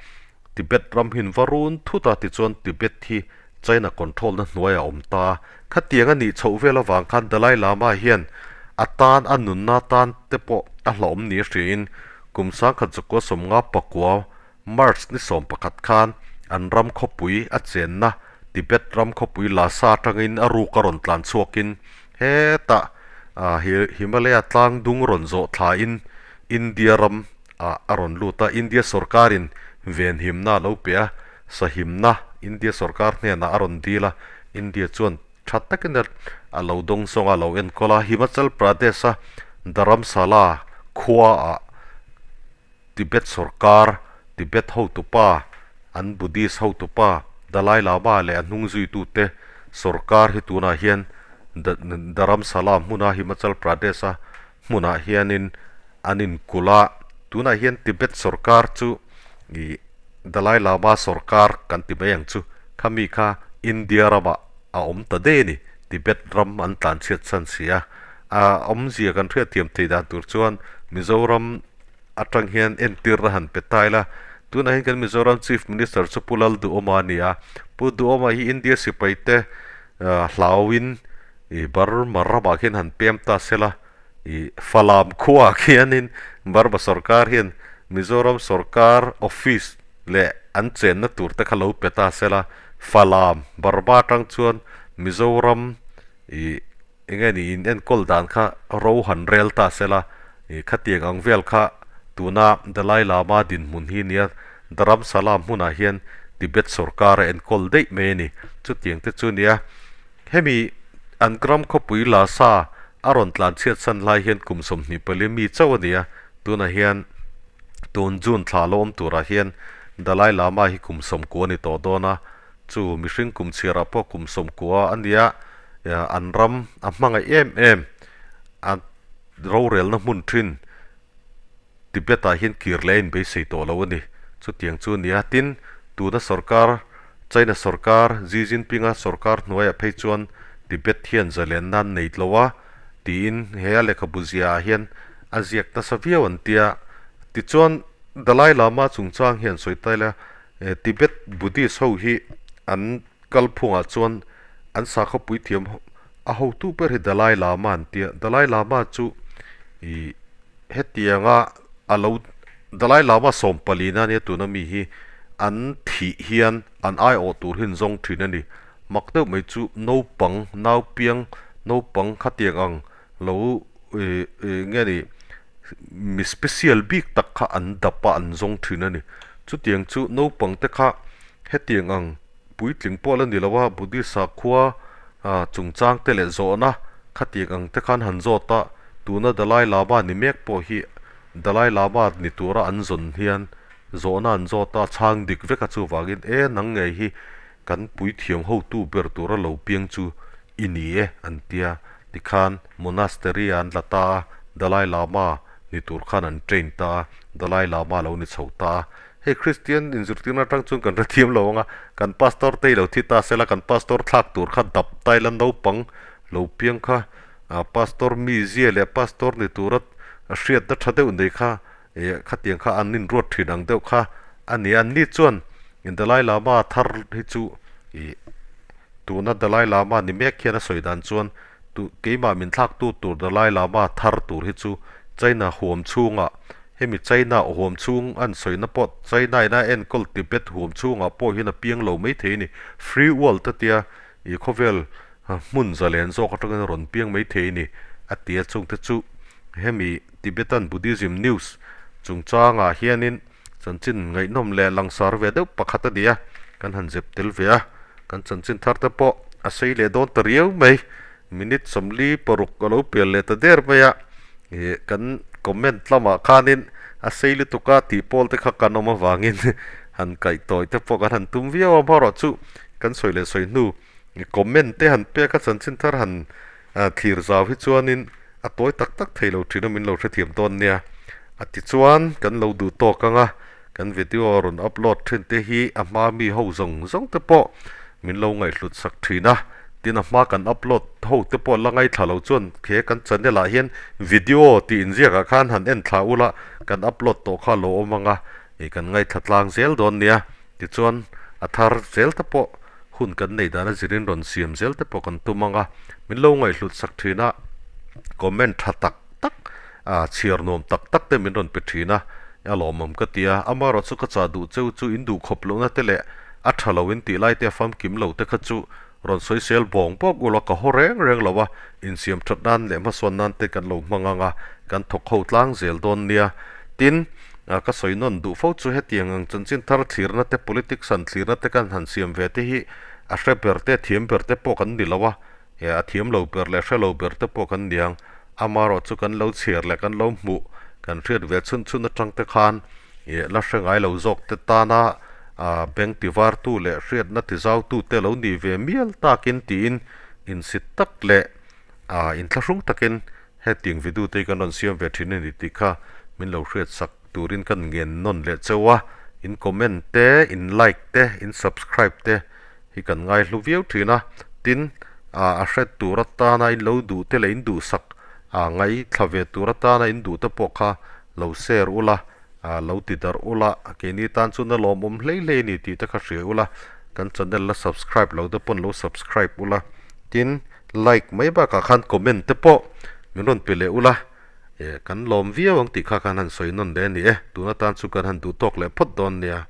Tibet ram hi an va run thut a, tichuan Tibet hi China control na hnuaiah a awm ta a. Khatiang a nih chhoh vel avang khan Dalai Lama hian a tan a nunna tan te pawh a hlauhawm ni a hriain kum 1959 March ni 11 khan an ram khawpui a chenna Tibet ram khawpui Lhasa atangin a ruk a rawn tlan chhuakin hetah Himalaya tlang dung rawn zawh thlain India ram ah a rawn lut a, India sorkarin venhimna a lo pe a, sahimna India sorkar hnenah a rawn dil a, India chuan tha takin a lo dawng sawng a, a lo enkawl a, Himachal Pradesh-a Dharamsala khua ah Tibet sorkar, Tibet hotupa, an Buddhist hotupa Dalai Lama leh a hnung zuitute sorkar hi tunah hian Dharamsala hmuna Himachal Pradesh-a hmunah hianin an inkulh a, tunah hian Tibet sorkar chu ih Dalai Lama sorkar kan ti mai ang chu, khami kha India ramah a awm ta daih a ni, Tibet ram an tlanchhiat chhan si a, a awmzia kan hriatthiam theih dan tur chuan Mizoram atang hian entirna han pe ta ila, tunah hian kan Mizoram Chief Minister chu Pu Lalduhawma a ni a, Pu Duhawma hi India sipai te hlauin ih Burma ramah khian han pem ta sela, ih Falam khuaah khianin Burma sorkar hian Mizoram sorkar office leh an chenna tur te kha lo pe ta sela, Falam Burma atang chuan Mizoram ih Eng nge ni in enkawl dan kha ro han rel ta sela, ih khatiang ang vel kha tuna Dalai Lama dinhmun hi nia Dharamsala hmunah hian Tibet sorkar a enkawl daih mai a ni. Chutiang te chu nia hemi an ram khawpui Lhasa a rawn tlan chhiat san lai hian kum 24 mi chauh a ni a, tunah hian tun June thla lo awm turah hian Dalai Lama hi kum 90 a ni tawh dawn a, chu mihring kum chhiarah pawh kum 90 a nia. An ram a hmangaih em em a rorelna hmun thin Tibet ah hian kir leh a inbeisei tawh lo a ni. Chutiang chu a ni a, tin tuna sorkar. China sorkar, Xi Jinping-a sorkar hnuaiah phei chuan Tibet hian zalenna an nei tlo a, tiin he a lehkhabu ziaah hian a ziak nasa viau an tia. Tichuan, Dalai Lama chungchang hian sawi ta ila, Tibet Buddhist ho hi an kalphungah chuan an sakhaw puithiam a hotu ber hi Dalai Lama an tia. Dalai Lama chu ih hetianga a lo Dalai Lama sawmpalina ania tuna mi hi an thih hian an aiawh tur hi an zawng thin a ni. Mak deuh mai chu naupang naupiang naupang khatiang ang lo ih ih nge ni mi special bik tak kha an dap a an zawng thin a ni. Chutiang chu naupang te kha hetiang ang puitling pawh la ni lo a Buddhist sakhua ah chungchang te leh zawhna khatiang ang te khan han zawt a tuna Dalai Lama ni mek pawh hi Dalai Lama ni tura an zawn hian zawhna an zawt a chhang dik vek a chuvangin e nang ngei hi kan puithiam hotu ber tura lo piang chu i ni e an tia tikhan monastery ah an la ta a Dalai Lama ni tur khan an train ta a Dalai Lama lo ni chho ta a Hei Kristian inzirtirna atang chuan kan hrethiam lo ang a, kan pastor te i lo thi ta sela kan pastor thlak tur kha dap ta ila naupang lo piang kha ah pastor mizia leh pastor ni tura hriatna tha deuh nei kha ih khatiang kha an inruat thin ang deuh kha a ni a, anni chuan Dalai Lama thar hi chu ih tuna Dalai Lama ni mek hian a sawi dan chuan tu keimah min thlak tu tur Dalai Lama thar tur hi chu China huam chhungah Hemi China huam chhung an sawina pawh China in a enkawl Tibet huam chhungah pawh hian a piang lo mai thei a ni. Free world a tia ih khawvel hmun zalen zawk atangin a rawn piang mai thei a ni a ti a chungte chu hemi Tibetan Buddhism news chungchangah hianin chanchin ngaihnawm leh langsar ve deuh pakhat a ni a, kan han zep tel ve a, kan chanchin thar te pawh a sei leh dawn ta riau mai. Minute 46 a lo pian leh ta der mai a, ih kan comment lamah khanin a sei lutuk a tih pawl te kha kan awm avangin han kaih tawi te pawh kan han tum viau a, amaherawhchu kan sawi leh sawi hnu comment te han pek a chanchin thar han thlir zau hi chuanin a tawi tak tak thei lo thin a min lo hrethiam dawn nia a tichuan kan lo duh tawk ang a, kan video rawn upload thin te hi a hma mi ho zawng zawng te pawh min lo ngaihhlut sak thin a, tin a hma kan upload ho te pawh la ngaithla lo chuan he kan channel ah hian video tih inziak ah khan han en thla ula kan upload tawh kha lo awm ang a, ih kan ngaithla tlang zel dawn nia tichuan a thar zel te pawh hun kan nei dan a zirin rawn siam zel te pawh kan tum ang a, min lo ngaihhlut sak thin a, comment tha tak tak ah chhiar nuam tak tak te min rawn pe thin a, a lawmawm ka ti a, amaherawhchu ka chah duh cheu chu in duh khawp lohna te leh a tha lo in tih lai te a famkim lo te kha chu rawn sawisel bawng bawk ula ka haw reng reng lo a, insiam that nan leh hmasawn nan te kan lo hmang ang a, kan thawk ho tlang zel dawn nia. Tin, ka sawi nawn duh fo chu hetiang ang chanchin thar thlirna te politics han thlirna te kan han siam ve te hi a hre ber te thiam ber te pawh kan ni lo a, a thiam lo ber leh hre lo ber te pawh kan ni ang. Amaherawh chu kan lo chhiar leh kan lo hmuh kan hriat ve chhun chhun atang te khan ih la hre ngai lo zawk te tana ah bank ti vartu leh hriatna ti zautu te lo nih ve mial takin tiin insit tak leh ah inthlahrung takin hetiang video te hi kan rawn siam ve thin a ni tih kha min lo hriat sak turin kan ngen nawn leh cheu a, in comment te, in like te, in subscribe te hi kan ngaihlu viau thin a, tin ah a hret tur atana in lo duh te leh in duhsak ah ngaithla ve tur atana in duh te pawh kha lo share ula ah lo ti darh ula keini tan chuan a lawmawm hlei hlei a ni tih te kha hria ula kan channel la subscribe lo te pawn lo subscribe ula tin like mai bakah khan comment te pawh min rawn pe leh ula eh kan lawm viau ang tih kha khan han sawi nawn leh a ni e tun atan chu kan han duh tawk leh phawt dawn nia.